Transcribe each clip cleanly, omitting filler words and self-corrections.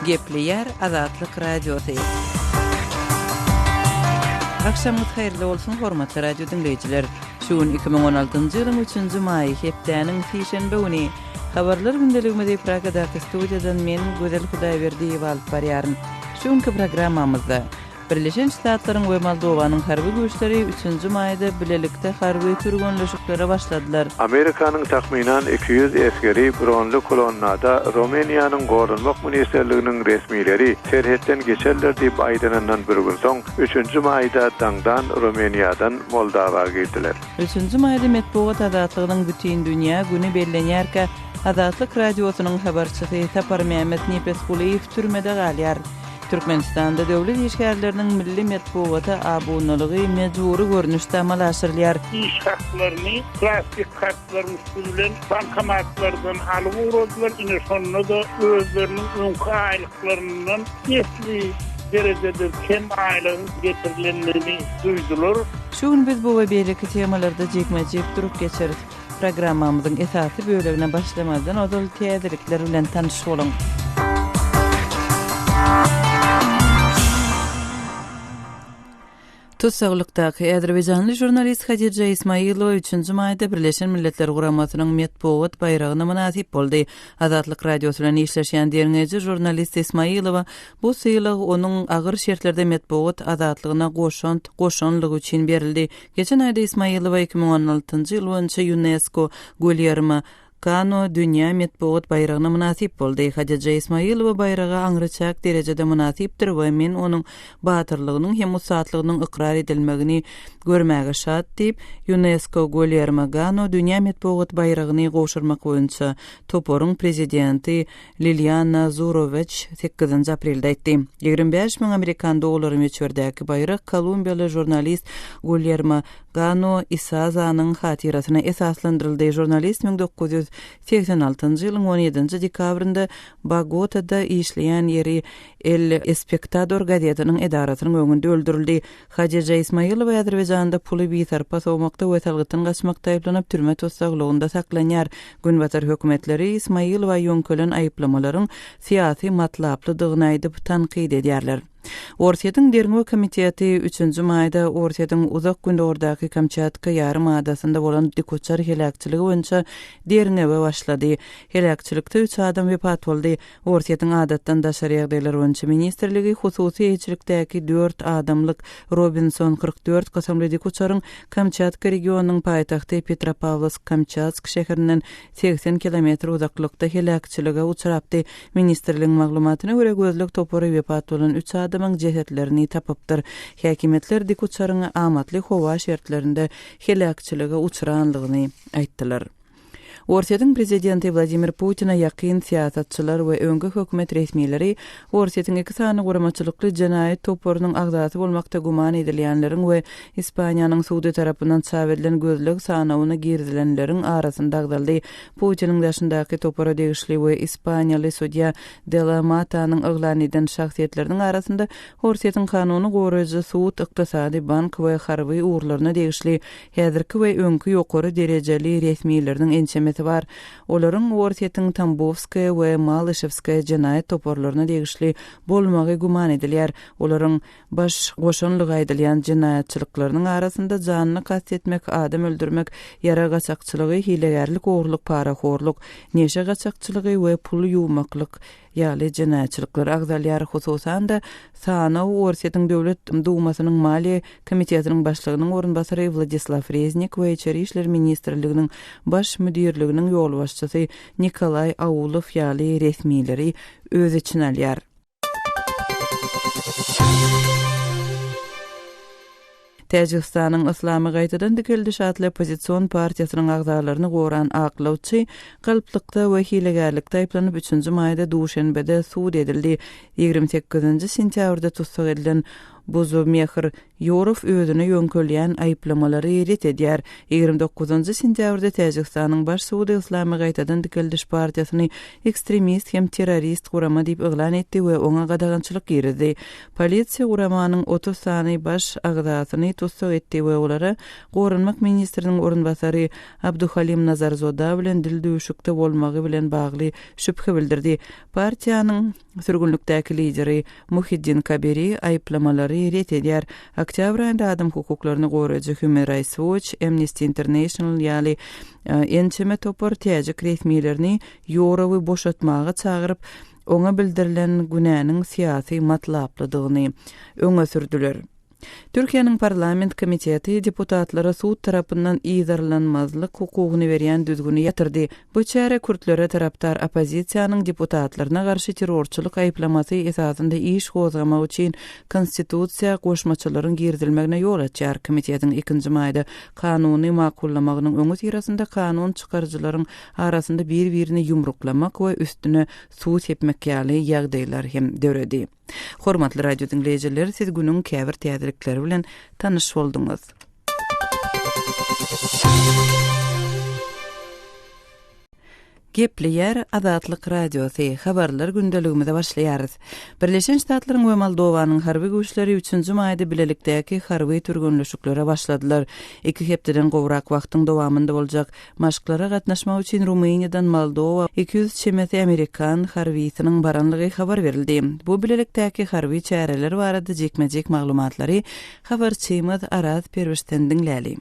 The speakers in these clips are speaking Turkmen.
Gepleýär Azatlyk Radiosy. Agşamyňyz haýyrly bolsun, hormatly radio diňleýjiler! Şu gün 2016-njy ýylyň üçünji maýy, hepdäniň sişenbe güni. Habarlar gündeligimizi Pragadaky studiýadan men, Gözel Hudaýberdiýewa alyp barýaryn. Şu günki programmamyzda, Birleşen Ştatlaryň we Moldowanyň harby güýçleri üçünji maýda bilelikde harby türgenleşiklere başladylar. Amerikanyň takmynan 200 esgeri bronly kolonnada Rumyniýanyň Goranmak ministrliginiň resmileri serhetden geçerler diýip aýdanyndan bir gün soň, üçünji maýda daňdan Rumyniýadan Moldawa girdiler. Üçünji maýda Metbugat azatlygynyň bütindünýä güni bellenýärkä, Azatlyk Radiosynyň habarçysy Saparmämmet Nepesgulyýew türmede galýar. Türkmenistanda döwlet işgärleriniň milli metbugata abunalygy mejbury görnüşde amala aşyrylýar. Iş haklaryny plastik kartlaryň üsti bilen bankomatlardan alyp ugradylar. Ine, şonda-da özleriniň öňki aýlyklaryndan esli derejede kem aýlygyň getirilendigini duýdular. Şu gün biz bu we beýleki temalarda jikme-jik durup geçeris. Programmamyzyň esasy bölegine başlamazdan ozal täzelikler bilen tanyş boluň. Tussaglykdaky azerbaýjanly žurnalist Hadija Ismaýylowa üçünji maýda Birleşen Milletler Guramasynyň metbugat baýragyna mynasyp boldy. Azatlyk Radiosy bilen işleşýän derňeýji žurnalist Ismaýylowa bu sylag onuň agyr şertlerde metbugat azatlygyna goşant goşanlygy üçin berildi. Geçen aýda Ismaýylowa 2016-njy ýyl boýunça Ýunesko Gulýermo Kano dünýä metbugat baýragyna mynasyp boldy. Hadija Ismaýylowa baýraga aňryçäk derejede mynasypdyr we men onuň batyrlygynyň hem ussatlygynyň ykrar edilmegini görmäge şat diýip, Ýunesko Gulýermo Gano dünýä metbugat baýragyny gowşurmak boýunça toparyň prezidenti Liliana Zuroweç sekizinji aprelde aýtdy. 25 müň amerikan dollary möçberdäki baýrak kolumbiýaly žurnalist Gulýermo Gano Isazanyň hatyrasyna esaslandyryldy. Žurnalist 1986-njy ýylyň on ýedinji dekabrynda Bogotada işleýän ýeri El Espektador gazetiniň edarasynyň öňünde öldürildi. Hadija Ismaýylowa Azerbaýjanda puly bisarpa sowmakda we salgytdan gaçmakda aýyplanyp, türme tussaglygynda saklanýar. Günbatar hökümetleri Ismaýylowa ýöňkelen aýyplamalaryň syýasy matlaplydygyny aýdyp, tankyt edýärler. Orsýetiň Derňew komiteti üçünji maýda Orsýetiň Uzak Gündogardaky Kamçatka ýarym adasynda bolan dikuçar heläkçiligi boýunça derňewe başlady. Heläkçilikde üç adam wepat boldy. Orsýetiň Adatdan daşary ýagdaýlar boýunça ministrligi hususy eýeçilikdäki dört adamlyk Robinson 44 kysymly dikuçaryň Kamçatka regionynyň paýtagty Petropawlowsk-Kamçatsk şäherinden 80 kilometr uzaklykda heläkçilige uçrapdy. Ministrligiň maglumatyna görä, gözleg topary wepat bolan üç adamyň jesetlerini tapypdyr. Häkimiýetler dikuçaryň amatly howa şertlerinde heläkçilige uçranlygyny aýtdylar. Orsýetiň prezidenti Wladimir Putine ýakyn syýasatçylar we öňki hökümet resmileri Orsýetiň iki sany guramaçylykly jenaýat toparynyň agzasy bolmakda güman edilýänleriň we Ispaniýanyň sudy tarapyndan çap edilen gözleg sanawyna girizilenleriň arasynda agzaldy. Putiniň daşyndaky topara degişli we ispaniýaly sudýa De La Matanyň yglan eden şahsyýetleriniň arasynda Orsýetiň kanuny goraýjy sud, ykdysady, bank we harby ugurlaryna degişli häzirki we öňki ýokary derejeli resmileriniň ençemesi bar. Olaryň Orsýetiň Tambowskaýa we Malyşewskaýa jenaýat toparlaryna degişli bolmagy güman edilýär. Olaryň baş goşanlygy aýdylýan jenaýatçylyklarynyň arasynda janyna kast etmek, adam öldürmek, ýarag gaçakçylygy, hilegärlik, ogurlyk, parahorluk, neşe gaçakçylygy we pul ýuwmaklyk ýaly jenaýatçylyklar agzalýar. Hususan-da, sanaw Orsýetiň Döwlet Dumasynyň Maliýe komitetiniň başlygynyň orunbasary Wladislaw Reznik we Içeri işler ministrliginiň baş müdirliginiň ýolbaşçysy Nikolaý Aulow ýaly resmileri öz içine alýar. Täjigistanyň Yslamy gaýtadan dikeldiş atly oppozision partiýasynyň agzalaryny goran aklawçy galplykda we hilegärlikde aýyplanyp, üçünji maýda Duşenbede sud edildi. 28-nji sentýabrda tussag edilen. Buzumehr Ýorow özüne ýöňkelýän aýyplamalary ret edýär. 29 sentýabrda Täjigistanyň Baş sudy Yslamy gaýtadan dikeldiş partiýasyny ekstremist hem terrorist gurama diýip yglan etdi we oňa gadagançylyk girizdi. Polisiýa guramanyň 30 sany baş agzasyny tussag etdi we olara Goranmak ministriniň orunbasary Abduhalim Nazarzoda bilen dildüwşükde bolmagy bilen bagly şübhe bildirdi. Partiýanyň sürgünlikdäki lideri Muhiddin Kabiri aýyplamalary ret edýär. Oktýabr aýynda adam hukuklaryny goraýjy Human Rights Watch, Amnesty International ýaly ençeme topar täjik resmilerini Ýorowy boşatmaga çagyryp, oňa bildirilen günäniň syýasy matlaplydygyny öňe sürdüler. Türkiýäniň parlament komiteti deputatlara sud tarapyndan yzarlanmazlyk hukugyny berýän düzgüni ýatyrdy. Bu çäre kürtlere tarapdar oppozisiýanyň deputatlaryna garşy terrorçylyk aýyplamasy esasynda iş gozgamak üçin konstitusiýa goşmaçalaryň girizilmegine ýol açýar. Komitetiň ikinji maýda kanuny makullamagynyň öňüsyrasynda kanun çykaryjylaryň arasynda bir-birini ýumruklamak we üstüne suw sepmek ýaly ýagdaýlar hem döredi. Hormatly radio diňleýjiler, siz günüň käbir täzelikleri bilen tanyş bolduňyz. Gepleýär Azatlyk Radiosy, Habarlar gündeligimize başlaýarys. Birleşen Ştatlaryň we Moldowanyň harby güýçleri üçünji maýda bilelikdäki harby türgenleşiklere başladylar. Iki hepdeden gowrak wagtyň dowamynda boljak Maşklara gatnaşmak üçin Rumyniýadan Moldowa 200 çemesi amerikan harbysynyň baranlygy habar berildi. Bu bilelikdäki harby çäreler barada jikme-jik maglumatlary habarçymyz Araz Perwişden diňläli.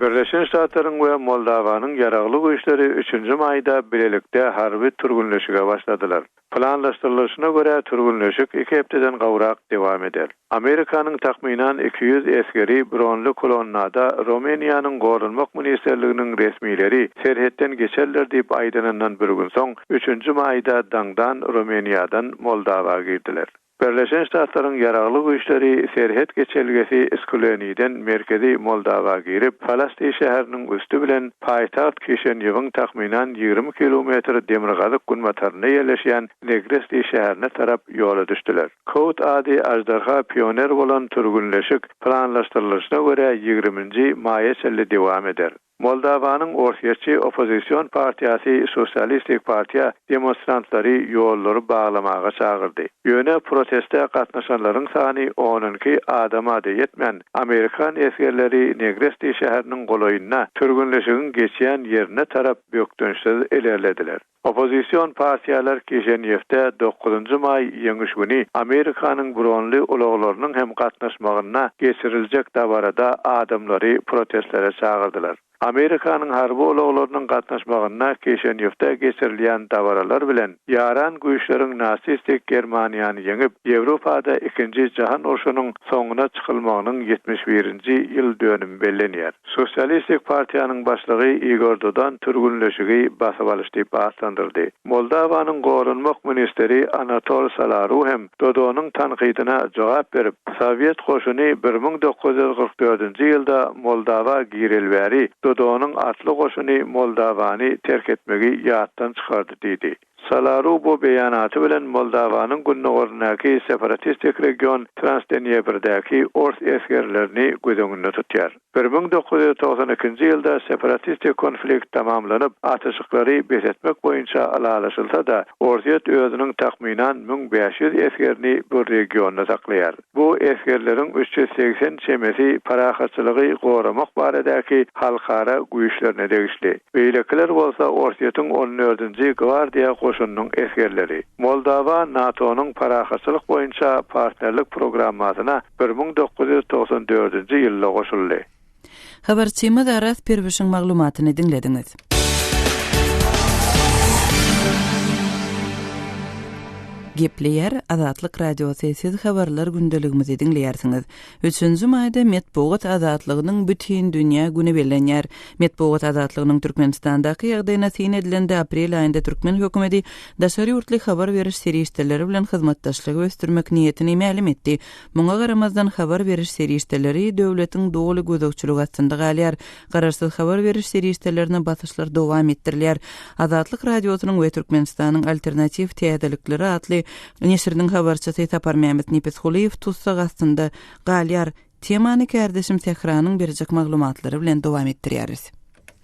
Birleşen Ştatlaryň we Moldawanyň ýaragly güýçleri üçünji maýda bilelikde harby türgünleşige başladylar. Planlaşdyrylyşyna görä, türgünleşik iki hepdeden gowrak dowam eder. Amerikanyň takmynan 200 esgeri bronly kolonnada Rumyniýanyň Goranmak ministrliginiň resmileri serhetden geçerler diýip aýdanyndan bir gün soň, üçünji maýda daňdan Rumyniýadan Moldawa girdiler. Birleşen Ştatlaryň Ýaragly Güýçleri serhet geçelgesi Skuleniden merkezi Moldawa girip, Falasti şäheriniň üsti bilen paýtagt Kişenýewiň takmynan 20 kilometr demirgazyk-günbatarynda ýerleşýän Negresti şäherine tarap ýola düşdüler. Kod ady Aždarha Pioner bolan türgünleşik, planlaşdyrylyşyna görä, ýigriminji maýa çenli dowam eder. Moldawanyň orsýetçi oppozision partiýasy Sosialistik partiýa demonstrantlary ýollary baglamaga çagyrdy. Ýöne proteste gatnaşanlaryň sany onunki adama-da ýetmän, amerikan esgerleri Negresti şäheriniň golaýynda türgenleşigiň geçýän ýerine tarap bökdençsiz ilerlediler. Oppozision partiýalar Kişenýewde dokuzynjy maý Ýeňiş güni Amerikanyň bronly ulaglarynyň hem gatnaşmagynda geçiriljek dabarada adamlary protestlere çagyrdylar. Amerikanyň harby ulaglarynyň gatnaşmagynda Kişenýewde geçirilýän dabaralar bilen ýaran güýçleriň nasistik Germaniýany ýeňip, Ýewropada Ikinji jahan urşunyň soňuna çykylmagynyň ýetmiş birinji ýyl dönümi bellenýär. Sosialistik partiýanyň başlygy Igor Dodon türgünleşigi basyp alyş diýip atlandyrdy. Moldawanyň goranmak ministri Anatol Salaru hem Dodonyň tankydyna jogap berip, Sowet goşuny 1944-nji ýylda Moldawa gireli bäri Dodonyň atly goşuny Moldawany terk etmegi ýatdan çykardy diýdi. Salaru bu beýanaty bilen Moldawanyň gündogaryndaky separatistik region Transdenýebrdäki ors esgerlerini göz öňünde tutýar. 1992-nji ýylda separatistik konflikt tamamlanyp, atyşyklary bes etmek boýunça ylalaşylsa-da, Orsýet özüniň takmynan 1500 esgerini bu regionda saklaýar. Bu esgerleriň 380 çemesi parahatçylygy goramak baradaky halkara güýçlerine degişli. Beýlekiler bolsa Orsýetiň on dördünji gwardiýa goşunynyň esgerleri. Moldawa NATO-nyň parahatçylyk boýunça partnerlik programmasyna 1994-nji ýylda goşuldy. Habarçymyz Araz Perwişiň maglumatyny diňlediňiz. Gepleýär Azatlyk Radiosy, siz habarlar gündeligimizi diňleýärsiňiz. Üçünji maýda Metbugat azatlygynyň bütindünýä güni bellenýär. Metbugat azatlygynyň Türkmenistandaky ýagdaýyna syn edilende aprel aýynda türkmen hökümeti daşary ýurtly habar beriş serişdeleri bilen hyzmatdaşlygy ösdürmek niýetini mälim etdi. Muňa garamazdan habar beriş serişdeleri döwletiň doly gözegçiligi astynda galýar. Garaşsyz habar beriş serişdelerine basyşlar dowam etdirilýär. Azatlyk Radiosynyň we Türkmenistanyň alternatiw täzelikleri atly. Neşiriniň habarçysy Saparmämmet Nepesgulyýew tussag astynda galýar. Temany kärdeşim Sähranyň berjek maglumatlary bilen dowam etdirýäris.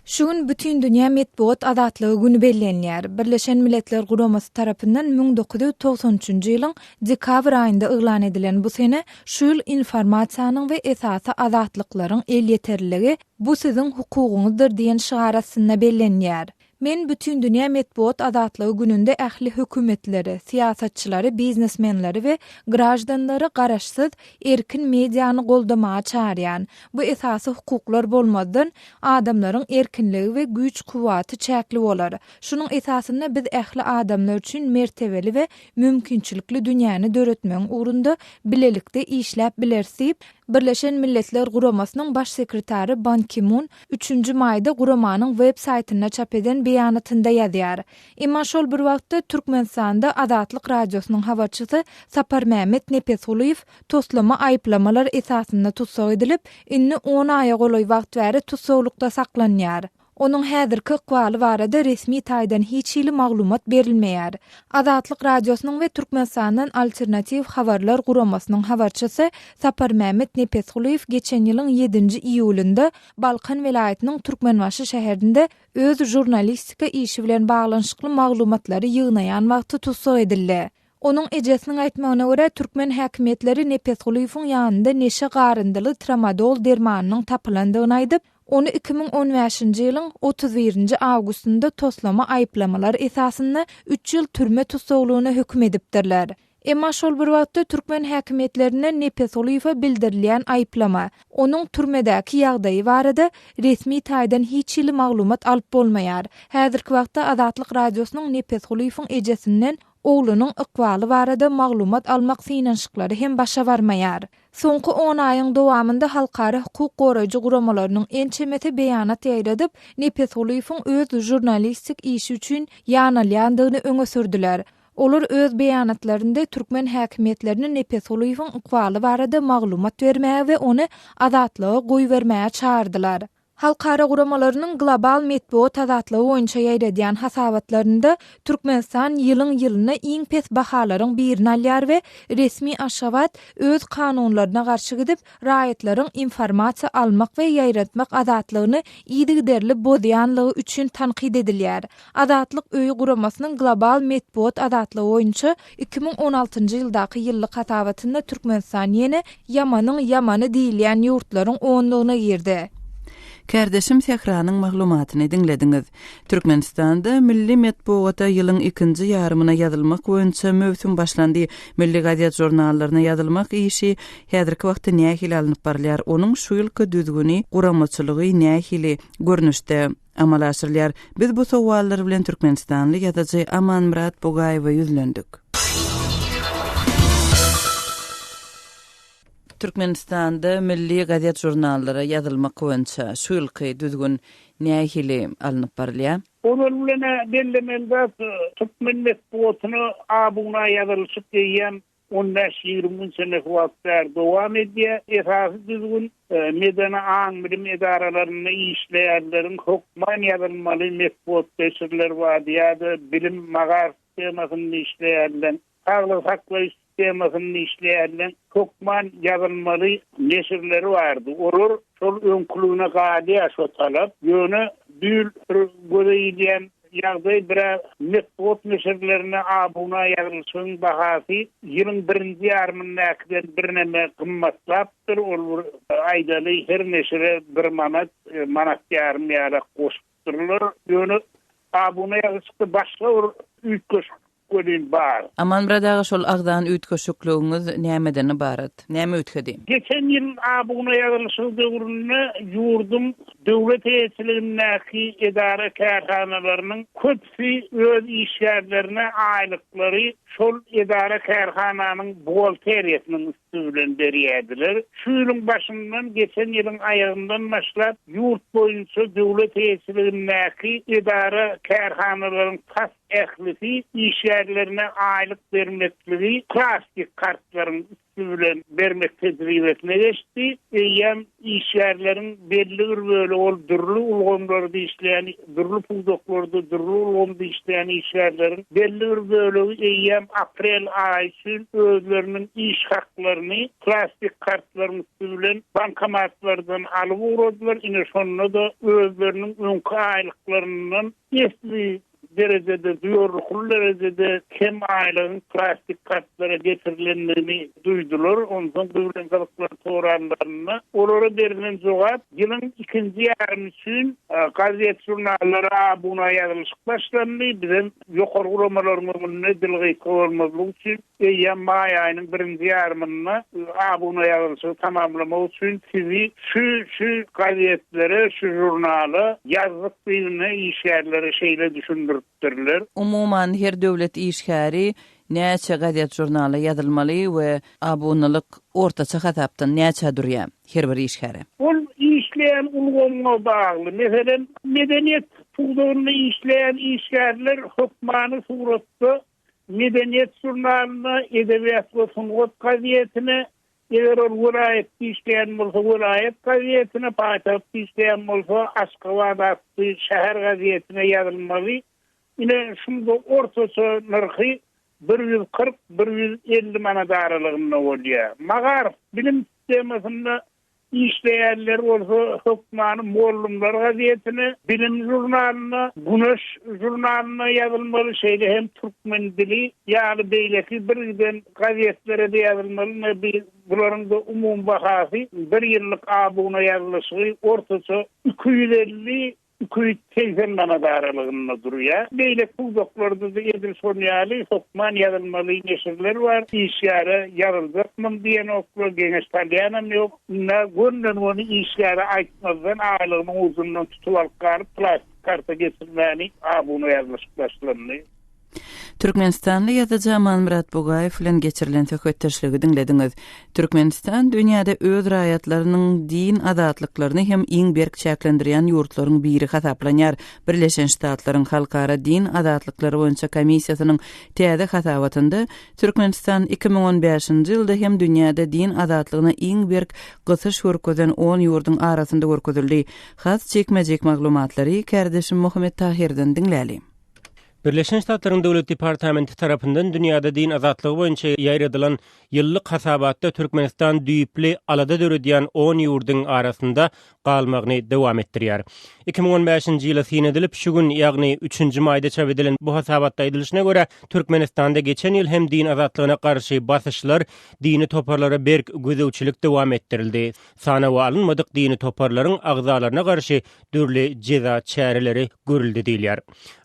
Şu gün Bütindünýä metbugat azatlygy güni bellenilýär. Birleşen Milletler Guramasy tarapyndan 1993-nji ýylyň dekabr aýynda yglan edilen bu sene şu ýyl Informasiýanyň we esasy azatlyklaryň elýeterliligi, bu siziň hukugyňyzdyr diýen şygar astynda bellenilýär. Men Bütindünýä metbugat azatlygy gününde ähli hökümetleri, syýasatçylary, biznesmenleri we graždanlary garaşsyz, erkin mediany goldamaga çagyrýan. Bu esasy hukuklar bolmazdan, adamlaryň erkinligi we güýç-kuwwaty çäkli bolar. Şunuň esasynda biz ähli adamlar üçin mertebeli we mümkinçilikli dünýäni döretmegiň ugrunda bilelikde işläp bileris diýip, Birleşen Milletler Guramasynyň Baş sekretary Ban Ki-mun Üçünji maýda guramanyň web saýtynda çap eden beýanatynda ýazýar. Emma şol bir wagtda Türkmenistanda Azatlyk Radiosynyň habarçysy Saparmämmet Nepesgulyýew toslama aýyplamalar esasynda tussag edilip, indi on aýa golaý wagt bäri tussaglykda saklanýar. Onuň häzirki ykbaly barada resmi taýdan hiç hili maglumat berilmeýär. Azatlyk Radiosynyň we Türkmenistandan Alternatiw habarlar guramasynyň habarçysy Saparmämmet Nepesgulyýew geçen ýylyň ýedinji iýulynda Balkan welaýatynyň Türkmenbaşy şäherinde öz žurnalistika işi bilen baglanyşykly maglumatlary ýygnaýan wagty tussag edildi. Onuň ejesiniň aýtmagyna görä, türkmen häkimiýetleri Nepesgulyýewiň ýanynda neşe garyndyly tramadol dermanynyň tapylandygyny aýdyp, ony 2015-nji ýylyň 31-nji awgustynda toslama aýyplamalar esasynda üç ýyl türme tussaglygyna höküm edipdirler. Emma şol bir wagtda türkmen häkimiýetlerinden Nepesgulyýewe bildirilýän aýyplama, onuň türmedäki ýagdaýy barada resmi taýdan hiç hili maglumat alyp bolmaýar. Häzirki wagtda Azatlyk Radiosynyň Nepesgulyýewiň ejesinden oglunyň ykbaly barada maglumat almak synanyşyklary hem başa barmaýar. Soňky on aýyň dowamynda halkara hukuk goraýjy guramalarynyň ençemesi beýanat ýaýradyp, Nepesgulyýewiň öz žurnalistik işi üçin ýanalýandygyny öňe sürdüler. Olar öz beýanatlarynda türkmen häkimiýetlerini Nepesgulyýewiň ykbaly barada maglumat bermäge we ony azatlyga goýbermäge çagyrdylar. Halkara guramalarynyň global metbugat azatlygy boýunça ýaýradýan hasabatlarynda Türkmenistan ýylyň-ýylyna iň pes bahalaryň birini alýar we resmi Aşgabat öz kanunlaryna garşy gidip, raýatlaryň informasiýa almak we ýaýratmak azatlygyny yzygiderli bozýanlygy üçin tankyt edilýär. Azatlyk öýi guramasynyň global metbugat azatlygy boýunça 2016-njy ýyldaky ýyllyk hasabatynda Türkmenistan ýene ýamanyň ýamany diýilýän ýurtlaryň onlugyna girdi. Kärdeşim Sähranyň maglumatyny diňlediňiz. Türkmenistanda milli metbugata ýylyň ikinji ýarymyna ýazylmak boýunça möwsüm başlandy. Milli gazet-žurnallaryna ýazylmak işi häzirki wagtda nähili alnyp barylýar? Onuň şu ýylky düzgüni, guramaçylygy nähili görnüşde? Amala aşyrylýar. Biz bu sowallar bilen türkmenistanly ýazyjy Amanmyrat Bugaýewe ýüzlendik. Türkmenistanda milli gazet-žurnallara ýazylmak boýunça şu ýylky düzgün nähili alnyp barylýar? Ozal bilen-ä bellemeli zat, türkmen metbugatyna abuna ýazylyşyk eýýäm On bäş-ýigrimi gün çemesi wagt bäri dowam edýär. Esasy düzgün, medeni aň-bilim edaralarynda işleýänleriň hökman ýazylmaly metbugat neşirleri bardy ýa-da bilim, magaryf sistemasynda işleýänleň, saglygy saklaýyş sistemasynda işleýänleň hökman ýazylmaly neşirleri bardy. Olar şol öňküligine galýar şo talap. Ýöne düýn bir göze ilýän Ýagdaý biraz metbugat neşirlerine abuna ýazylyşygyň bahasy ýylyň birinji ýarymyndakiden birneme gymmatlapdyr, ol bir aýdaly her neşire bir manat, manat ýarym ýalak goşupdyrlar. Ýöne abuna ýazylyşykda başga bir üýtgeşiklik welin bar. Amanmyrat aga şol agzan üýtgeşikligiňiz nämeden ybarat? Näme üýtgedi? Geçen ýyl abuna ýazylyşygy döwründe ýurduň döwlet eýeçiligindäki edara-kärhanalarynyň köpüsi öz işgärlerine aýlyklary şol edara-kärhananyň buhgalteriýasynyň üsti bilen berýärdiler. Şu ýylyň başyndan, geçen ýylyň aýagyndan başlap ýurt boýunça döwlet eýeçiligindäki edara-kärhanalaryň tas Ählisi işgärlerine aýlyk bermekligi plastik kartlaryň üsti. üsti bilen bermek tejribesine geçdi. Eýýäm işgärleriň belli bir bölegi ol dürli ulgamlarda işleýän, dürli pudaklarda, dürli ulgamda işleýän işgärleriň belli bir bölegi eýýäm aprel aýy üçin özleriniň iş haklaryny plastik kartlaryň üsti bilen bankomatlardan alyp ugradylar. Ine şonda-da özleriniň öňki aýlyklaryndan esli derejede, duýarlykly derejede kem aýlygyň plastik kartlara geçirilendigini duýdular. Onsoň bu bilen gyzyklanyp soranlarynda, olara berlen jogap, ýylyň ikinji ýarymy üçin gazet-žurnallara abuna ýazylyşyk başlandy, bizem ýokary guramalaryň öňünde dil gysga bolmazlyk üçin Eýýäm maý aýynyň birinji ýarymynda abuna ýazylyşygy tamamlamak üçin sizi şu, şu gazetlere, şu žurnala ýazdyk diýibine işgärlere şeýle düşündiripdirler. Umuman, her döwlet işgäri näçe gazet-žurnala ýazylmaly we abunalyk ortaça hasapdan näçä durýar her bir işgäre? Ol işleýän ulgamyňa bagly. Meselem, medeniýet pudagynda işleýän işgärler hökmany suratda Medeniýet žurnalyna, Edebiýat we sungat gazetine, eger ol welaýatda işleýän bolsa welaýat gazetine, paýtagtda işleýän bolsa Aşgabat atly şäher gazetine ýazylmaly. Ine, şunda ortaça nyrhy 140, 150 manat aralygynda bolýar. Magaryf, bilim sistemasynda Işleýänler bolsa hökmany Mugallymlar gazetine, Bilim žurnalyna, Güneş žurnalyna ýazylmaly, şeýle hem Türkmen dili ýaly beýleki birgiden gazetlere-de ýazylmaly. Ine, bi bularyň-da umumy bahasy bir ýyllyk abuna ýazylyşygy ortaça 250 280 manat aralygynda durýar. Beýleki pudaklarda-da edil şon ýaly hökman ýazylmaly neşirler bar. Işgäre ýazyljakmyň diýenoklar, geňeş salýanam ýok. Indi gönden-göni işgäre aýtmazdan aýlygynyň ujundan tutup alyp galyp plastik karta geçirmäni abuna ýazlyşyk başlandy. Türkmenistanly ýazyjy Amanmyrat Bugaýew bilen geçirilen söhbetdeşligi diňlediňiz. Türkmenistan dünýäde öz raýatlarynyň din azatlyklaryny hem iň berk çäklendirýän ýurtlaryň biri hasaplanýar. Birleşen Ştatlaryň Halkara din azatlyklary boýunça komissiýasynyň täze hasabatynda Türkmenistan 2015-nji ýylda hem dünýäde din azatlygyna iň berk gysyş görkezen on ýurduň arasynda görkezildi. Has jikme-jik maglumatlary kärdeşim Muhammet Tahyrdan diňläli. Birleşen Ştatlaryň Döwlet departamenti tarapyndan dünýäde din azatlygy boýunça ýaýradylan ýyllyk hasabatda Türkmenistan düýpli alada döredýän on ýurduň arasynda galmagyny dowam etdirýär. 2015-nji ýyla syn edilip, şu gün, ýagny üçünji maýda çap edilen bu hasabatda aýdylyşyna görä, Türkmenistanda geçen ýyl hem din azatlygyna garşy basyşlar, dini toparlara berk gözegçilik dowam etdirildi. Sanawa alynmadyk dini toparlaryň agzalaryna garşy dürli jeza çäreleri görüldi diýilýär.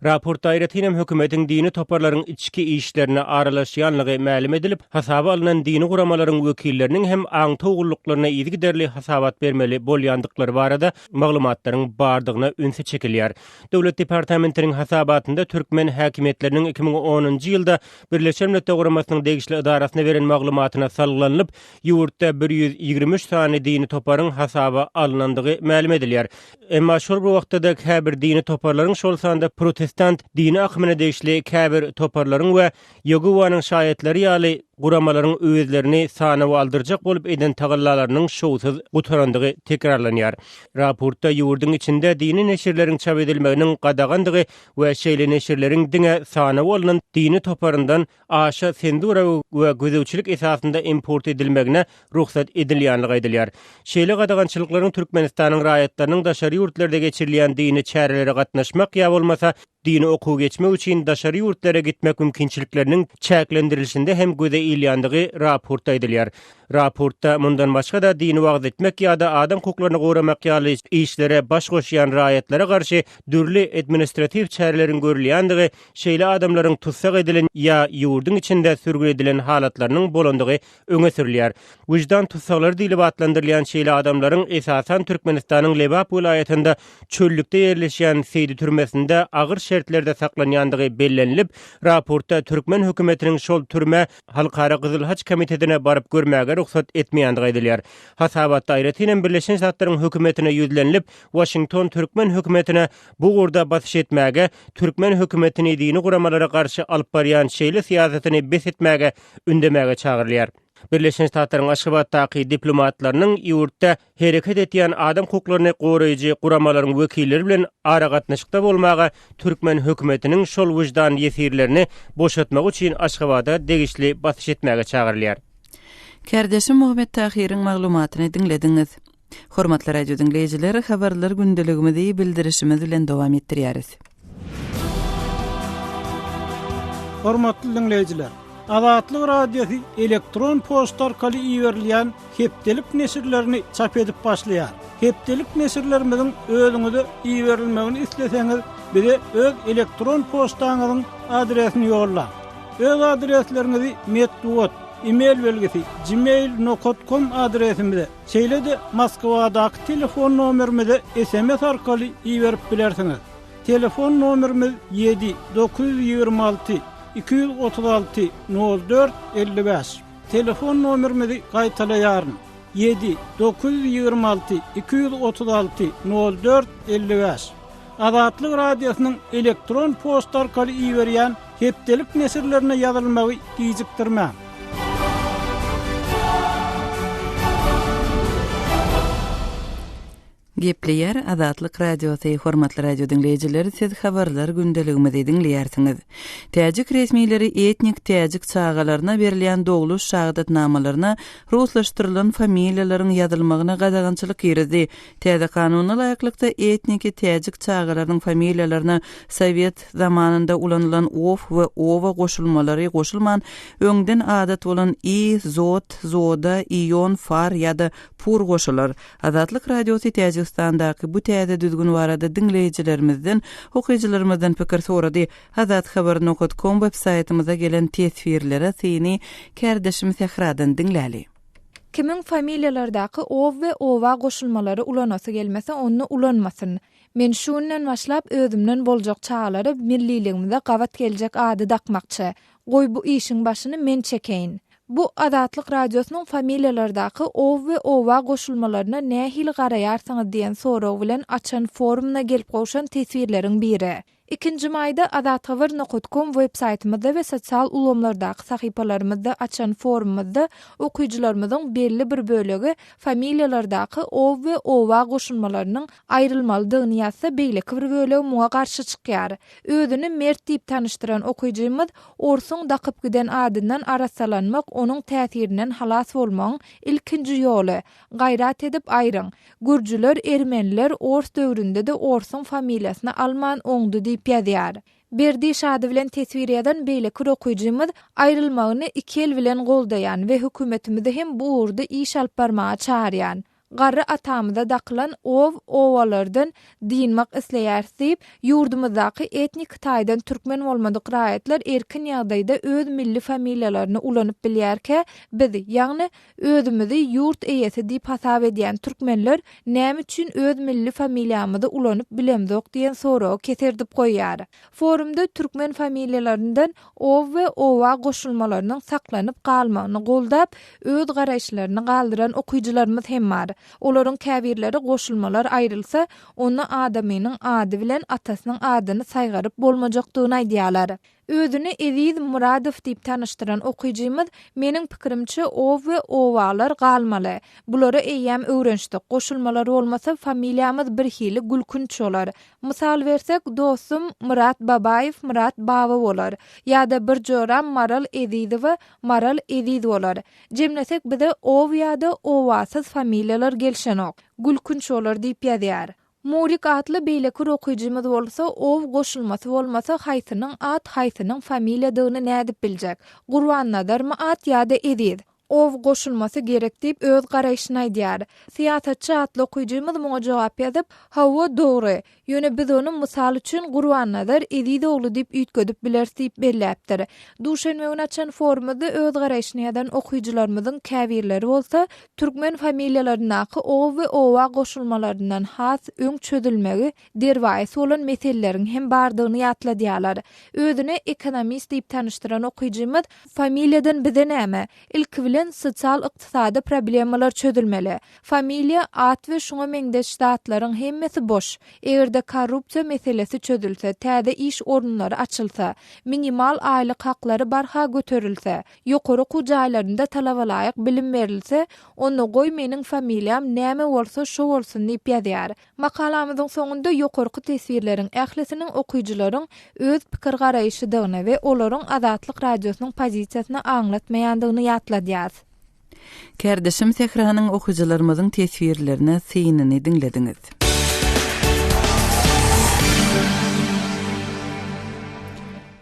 Raportda aýratyn hem hökümetiň dini toparlaryň içki işlerine aralaşýanlygy mälim edilip, hasaba alnan dini guramalaryň wekilleriniň hem aňtaw gulluklaryna yzygiderli hasabat bermeli bolýandyklary barada maglumatlaryň bardygyna ünsi çekilýär. Döwlet departamentiniň hasabatynda türkmen häkimiýetleriniň 2010-njy ýylda Birleşen Milletler Guramasynyň degişli edarasyna beren maglumatyna salgylanylyp, Ýurtda 123 sany dini toparyň hasaba alnandygy mälim edilýär. Emma şol bir wagtda-da käbir dini toparlaryň, şol sanda protestant dini akymyna degişli käbir toparlaryň we Ýegowanyň şaýatlary ýaly guramalaryň özlerini sanawa aldyrjak bolup eden tagallalarynyň şowsuz gutarandygy tekrarlanýar. Raportda ýurduň içinde dini neşirleriň çap edilmeginiň gadagandygy we şeýle neşirleriň diňe sanawa alnan dini toparyndan aşa senzura we gözegçilik esasynda import edilmegine rugsat edilýänligi aýdylýar. Şeýle gadagançylyklaryň Türkmenistanyň raýatlarynyň daşary ýurtlarda geçirilýän dini çärelere gatnaşmak ýa bolmasa dini okuw geçmek üçin daşary ýurtlara gitmek mümkinçilikleriniň çäklendirilişinde hem göze ilýändigi raportda aýdylýar. Raportda mundan başga-da dini wagyz etmek ýa-da adam hukuklaryny goramak ýaly işlere baş goşýan raýatlara garşy dürli administratiw çäreleriň görülýändigi şeýle adamlaryň tussag edilen ýa ýurduň içinde sürgün edilen halatlarynyň bolandygy öňe sürülýär. Wyždan tussaglary diýlip atlandyrylýan şeýle adamlaryň esasan Türkmenistanyň Lebap welaýatynda çöllükde ýerleşýän Seýdi türmesinde agyr şertlerde saklanýandygy bellenilip, raportda türkmen hökümetiniň şol türmä Halkara Gyzyl Haç Komitetine baryp görmäge rugsat etmeýändigi aýdylýar. Hasabatda aýratyn hem Birleşen Ştatlaryň hökümetine ýüzlenilip, Waşington türkmen hökümetine bu ugurda basyş etmäge, türkmen hökümetini dini guramalara garşy alyp barýan şeýle syýasatyny bes etmäge ündemäge çagyrylýar. Birleşen Ştatlaryň Aşgabatdaky diplomatlarynyň ýurtda hereket etýän adam hukuklaryny goraýjy guramalaryň wekilleri bilen aragatnaşykda bolmaga türkmen hökümetiniň şol wyždan ýesirlerini boşatmagy üçin Aşgabada degişli basyş etmäge çagyrylýar. Kärdeşim Muhammet Tahyryň maglumatyny diňlediňiz. Hormatly radio diňleýjiler, habarlar gündeligimizi bildirişimiz bilen dowam etdirýäris. Hormatly diňleýjiler! Azatlyk Radiosy elektron poçta arkaly iberilýän hepdelik neşirlerini çap edip başlaýar. Hepdelik neşirlerimiziň özüňize iberilmegini isleseňiz, bize öz elektron poçtaňyzyň adresini ýollaň. Öz adresleriňizi metbugat, e-mail belgisi, gmail nokat kom adresimize, şeýle-de Moskwadaky telefon nomerimize sms arkaly iberip bilersiňiz. Telefon nomerimiz ýedi, 926 236 04 55. Telefon nomerimizi gaýtalaýaryn, ýedi, 926 236 04 55. Azatlyk Radiosynyň elektron poçta arkaly iberýän hepdelik neşirlerine ýazylmagy gijikdirmäň. Gepleýär Azatlyk Radiosy, Hormatly radio diňleýjiler, siz habarlar gündeligimizi diňleýärsiňiz. Täjik resmileri etnik täjik çagalaryna berilýän dogluş şahadatnamalaryna ruslaşdyrylan familiýalaryň ýazylmagyna gadagançylyk girizdi. Täze kanuna laýyklykda, etniki täjik çagalarynyň familiýalaryna sowet zamanynda ulanylan ow we owa goşulmalary goşulman, öňden adat bolan i, zot, zoda, ion, far ýa-da pur goşular. Azatlyk Radiosy Täjigistandaky bu täze düzgün barada diňleýjilerimizden, okyjylarymyzdan pikir sorady. Azathabar nokat kom web saýtymyza gelen teswirlere syny kärdeşim Sähradan diňläli. Kimiň familiýalardaky ow we owa goşulmalary ulanasy gelmese onda ulanmasyn. Men şu günden başlap özümden boljak çagalara milliligimize gabat geljek ady dakmakçy. Goý bu işiň başyny men çekeýin. Bu Azatlyk Radiosynyň familiýalardaky ow we owa goşulmalaryna nähili garaýarsyňyz diýen sorag bilen açan forumyna gelip gowşan teswirleriň biri. Ikinji maýda Azathabar nokat kom web saýtymyzda we sosial ulgamlardaky sahypalarymyzda açan forumymyzda okyjylarymyzyň belli bir bölegi familiýalardaky ow we owa goşulmalarynyň aýrylmalydygyny ýazsa beýleki bir bölegi muňa garşy çykýar. Özüni Mert diýip tanyşdyran okyjymyz orsuň dakyp giden adyndan arassalanmak onuň täsirinden halas bolmagyň ilkinji ýoly. Gaýrat edip aýryň. Gürjüler, ermeniler ors döwründe-de orsuň familiýasyny alman oňdy diýip ýazýar. Berdi Şady bilen teswir ýazan beýleki bir okyjymyz aýrylmagyny iki el bilen goldaýan we hökümetimizi hem bu ugurda iş alyp barmaga çagyrýan. Garry atamyza dakylan ow owalardan dynmak isleýäris diýip, ýurdumyzdaky etnik taýdan türkmen bolmadyk raýatlar erkin ýagdaýda öz milli familiýalaryny ulanyp bilýärkä, biz, ýagny Özümizi ýurt eýesi diýip hasap edýän türkmenler näme üçin öz milli familiýamyzy ulanyp bilemzok diýen soragy keserdip goýýar. Forumda türkmen familiýalaryndan ow we owa goşulmalarynyň saklanyp galmagyny goldap, öz garaýyşlaryny galdyran okyjylarymyz hem bar. Olaryň käbirleri goşulmalar aýrylsa, onda adamynyň ady bilen atasynyň adyny saýgaryp bolmajakdygyny aýdýarlar. Özüni Eziz Myradow diýip tanyşdyran okyjymyz, Meniň pikirimçe, ow we owalar galmaly. Bulara eýýäm öwrenişdik. Goşulmalar bolmasa, familiýamyz birhili gülkünç bolar. Mysal bersek, dostum Myrat Babaýew Myrat Baba bolar. Ýa-da bir joram Maral Ezizowa Maral Eziz bolar. Jemlesek, bize ow ýa-da owasyz familiýalar gelşenok. Gülkünç bolar diýip ýazýar. Murik atly beýleki bir okyjymyz bolsa, ow goşulmasy bolmasa haýsynyň at, haýsynyň familiýadygyny nädip biljek? Gurbannazarmy at ýa-da Eziz? Ow goşulmasy gerek diýip öz garaýşyny aýdýar. Syýasatçy atly okyjymyz muňa jogap ýazyp, Hawa, dogry. Ýöne biz ony mysal üçin Gurbannazar Eziz ogly diýip üýtgedip bileris diýip belläpdir. Duşenbe güni açan forumyzda öz garaýşyny ýazan okyjylarymyzyň käbirleri bolsa, Türkmen familiýalaryndaky o we owa goşulmalaryndan has öň çözülmegi derwaýys bolan meseleleriň hem bardygyny ýatladýarlar. Özüni ekonomist diýip tanyşdyran okyjymyz, Familiýadan bize näme? Ilki bilen. bilen sosial-ykdysady problemalar çözülmeli. Familiýa, at we şuňa meňzeş zatlaryň hemmesi boş. Eger-de korrupsiýa meselesi çözülse, täze iş orunlary açylsa, minimal aýlyk haklary barha göterilse, ýokary okuw jaýlarynda talabalaýyk bilim berilse, onda goý meniň familiýam näme bolsa şo bolsun diýip ýazýar. Makalamyzyň soňunda ýokarky teswirleriň ählisiniň okyjylaryň öz pikir-garaýşydygyny we olaryň Azatlyk Radiosynyň pozisiýasyny aňlatmaýandygyny ýatladýas. Kärdeşim Sähranyň okyjylarymyzyň teswirlerine synyny diňlediňiz.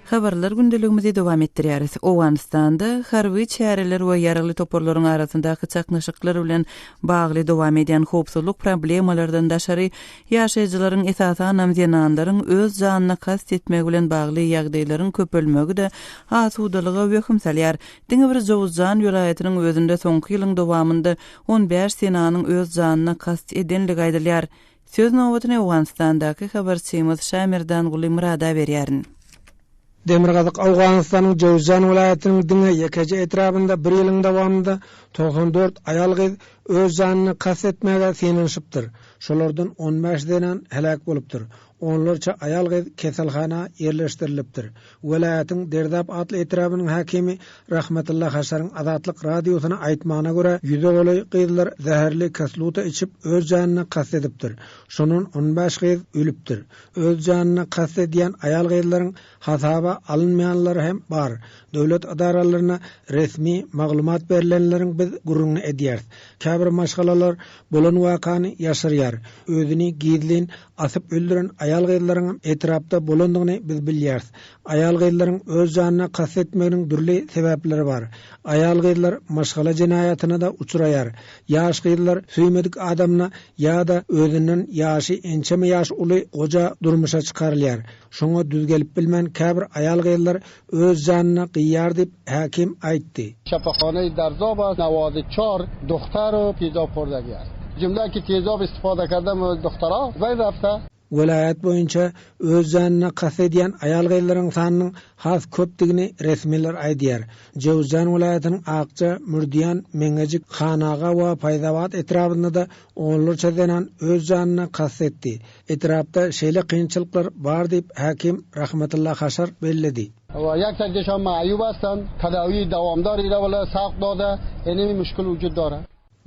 Habarlar gündeligimizi dowam etdirýäris. Owganystanda harby çäreler we ýaragly toparlaryň arasyndaky çaknyşyklar bilen bagly dowam edýän howpsuzlyk problemalardan daşary, ýaşaýjylaryň, esasanam zenanlaryň öz janyna kast etmegi bilen bagly ýagdaýlaryň köpelmegi-de asudalyga wehim salýar. Diňe bir Jowzjan welaýatynyň özünde soňky ýylyň dowamynda 15 zenanyň öz janyna kast edenligi aýdylýar. Söz nobatyny Owganystandaky habarçymyz Şamerdanguly Myrada berýärin. Demirgazyk Owganystanyň Jöwzjan welaýatynyň diňe ýekeje etrabynda bir ýylyň dowamynda 94 aýal-gyz öz janyna kast etmäge synanyşypdyr. Şolardan 15 zenan heläk bolupdyr. Onlarça aýal-gyz keselhana ýerleşdirilipdir. Welaýatyň Derdap atly etrabynyň häkimi Rahmetulla Haşaryň Azatlyk Radiosyna aýtmagyna görä, ýüze golaý gyzlar zäherli kisluta içip, öz janyna kast edipdir. Şondan 15 gyz ölüpdir. Öz janyna kast edýän aýal-gyzlaryň hasaba alynmaýanlary hem bar. Döwlet edaralaryna resmi maglumat berlenleriň biz gürrüňini edýäris. Käbir maşgalalar bolan wakany ýaşyrýar. Özüni gizlin asyp öldüren aýal-gyzlaryňam etrapda bolandygyny biz bilýäris. Aýal-gyzlaryň öz janyna kast etmeginiň dürli sebäpleri bar. Aýal-gyzlar maşgala jenaýatyna-da uçraýar. Ýaş gyzlar söýmedik adamyna ýa-da özünden ýaşy ençeme ýaş uly goja durmuşa çykarylýar. Şoňa düz gelip bilmän käbir aýal-gyzlar öz janyna gyýýar diýip, häkim aýtdy. Şefahaney Derzab است 94 دختر و تیزاب خوردگی است جمله که تیزاب استفاده کردم دخترها بین رفته. Welaýat boýunça öz janyna kast edýän aýal-gyzlaryň sanynyň has köpdügini resmiler aýdýar. Jöwüzjan welaýatynyň Akja, Mürdiýan, Meňejik, Hanaga we Paýzabat etrabynda-da onlarça zenan öz janyna kast etdi. Etrapda şeýle kynçylyklar bar diýip, häkim Rahmetulla Haşar belledi. We ýek tekdeşan maýub hastan, tedawi dawamdar ile wala saq dade, enemi müşkil wujud dare.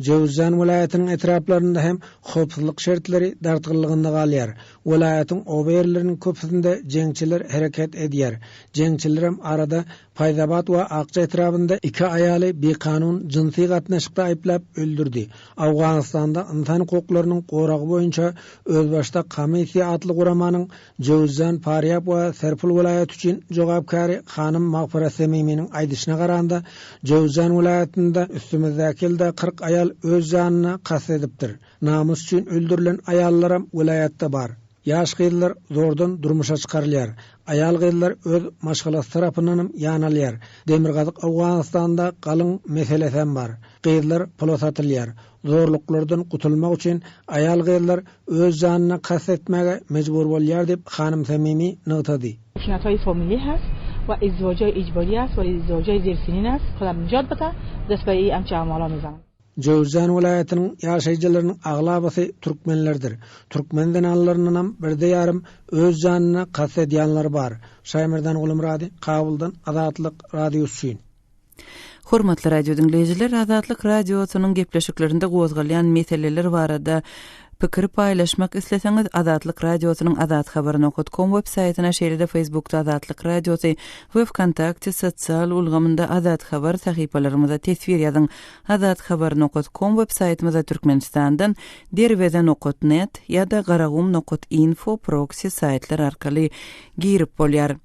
Jöwüzjan welaýatynyň etraplarynda hem howpsuzlyk şertleri dartgynlygynda galýar. Welaýatyň oba ýerleriniň köpüsinde jeňçiler hereket edýär. Jeňçilerem arada Paýzabat we Akja etrabynda iki aýaly bikanun jynsy gatnaşykda aýyplap öldürdi. Owganystanda ynsan hukuklarynyň goragy boýunça özbaşdak komissiýa atly guramanyň Jöwüzjan, Farýab we Serpul welaýaty üçin jogapkäri hanym Magfyra Semiminiň aýdyşyna garanda, Jöwüzjan welaýatynda üstümizdäki ýylda 40 aýal öz janyna kast edipdir. Namys üçin öldürilen aýallaram welaýatda bar. Ýaş gyzlar zordan durmuşa çykarylýar. Aýal-gyzlar öz maşgalasy tarapyndanam ýanalýar. Demirgazyk Owganystanda galyň meselesem bar. Gyzlar pula satylýar. Zorluklardan gutulmak üçin aýal-gyzlar öz janyna kast etmäge mejbur bolýar diýip, hanym Samimi nygtady. Xuşunethayi famili hest we izdiwacay icbari hest we izdiwacay zir sinin hest xweda nicat bide dest be ey emçe amala mizanin. Jöwüzjan welaýatynyň ýaşaýjylarynyň aglabasy türkmenlerdir. Türkmen zenanlaryndanam birde-ýarym öz janyna kast edýänleri bar. Şaýmerdan Gulumyrady, Kabuldan Azatlyk Radiosy üçin. Hormatly radio diňleýjiler, Azatlyk Radiosynyň gepleşiklerinde gozgalýan meseleler barada pikir paýlaşmak isleseňiz, Azatlyk Radiosynyň azathabar nokat kom web saýtyna, şeýle-de Facebookda Azatlyk Radiosy we Wkontakte sosial ulgamynda Azathabar sahypalarymyza teswir ýazyň. Azathabar nokat kom web saýtymyza Türkmenistandan Derweze nokat net ýa-da Garagum nokat info proksi saýtlar arkaly girip bolýar.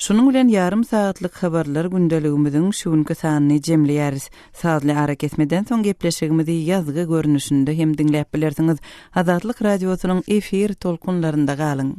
Şunuň bilen ýarym sagatlyk habarlar gündeligimiziň şu günki sanyny jemleýäris. Sazly arakesmeden soň gepleşigimizi ýazgy görnüşinde hem diňläp bilersiňiz. Azatlyk Radiosynyň efir tolkunlarynda galyň!